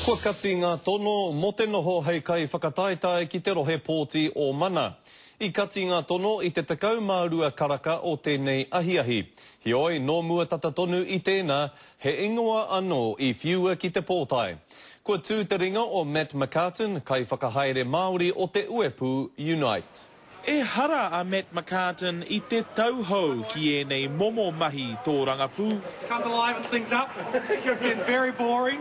Kua kati ngā tono mō te noho hei kaiwhakataetae ki te rohe pōti o Mana. I kati ngā tono i te 12 karaka o tēnei ahiahi. Heoi, nō mua tata tonu i tēnā, he ingoa anō i whiua ki te pōtae. Kua tū te ringa o Matt McCarten, kaiwhakahaere Māori o te uepū Unite. Ehara a Matt McCarten i te tauhou ki ēnei momo mahi tōrangapū. Come to liven things up. It's been very boring,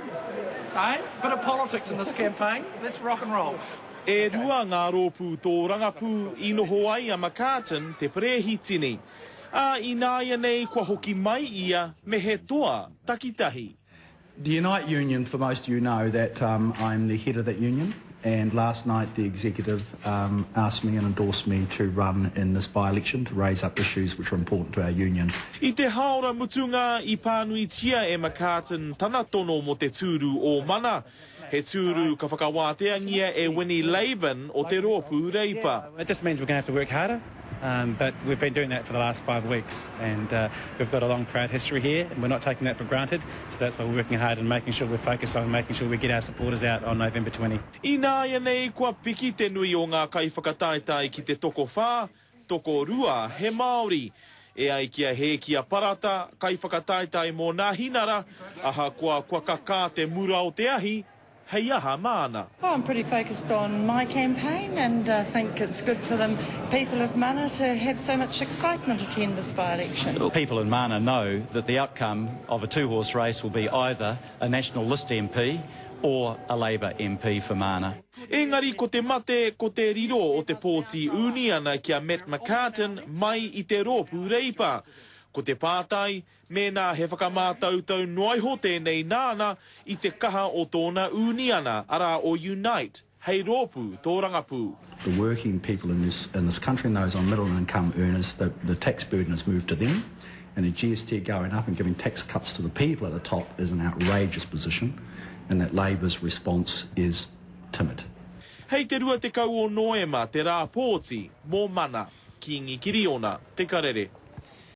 eh? Bit of politics in this campaign. Let's rock and roll. E rua ngā rōpū tōrangapū i noho ai a McCarten te perēhitini, ā, ināianei kua hoki mai ia me he toa takitahi. The Unite Union, for most of you know that um, I'm the head of that union, and last night the executive um, asked me and endorsed me to run in this by-election to raise up issues which are important to our union. I te hāora mutunga i pānuitia e McCarten tana tono mō te tūru o Mana, he tūru ka whakawāteangia e Winnie Laban o te Rōpū Reipa. It just means we're going to have to work harder. Um, but we've been doing that for the last five weeks, and uh, we've got a long, proud history here, and we're not taking that for granted. So that's why we're working hard and making sure we're focused on making sure we get our supporters out on November 20. Ināianei kua piki te nui o ngā kaiwhakataetae ki te tokowhā, tokorua he Māori. E ai ki a Hēkia Parata, kaiwhakataetae mō Nāhinara, ahakoa kua kakā te mura o te ahi, hei aha māna. Oh, I'm pretty focused on my campaign and I think it's good for the people of Mana to have so much excitement attend this by-election. People in Mana know that the outcome of a two-horse race will be either a National List MP or a Labour MP for Mana. Engari ko te mate ko te riro o te pōti ūniana ki a Matt McCarten mai i te Rōpū Reipa. Ko te pātai, Mēnā he whakamātautau noa iho tēnei nāna i te kaha o tōna ūniana, arā o Unite, hei rōpū tōrangapū. The working people in this in this country and those on middle income earners, the the tax burden has moved to them and the GST going up and giving tax cuts to the people at the top is an outrageous position and that Labour's response is timid. Hei te 20 o Noema te rā pōti mō Mana. Kīngi Kiriona, Te Karere.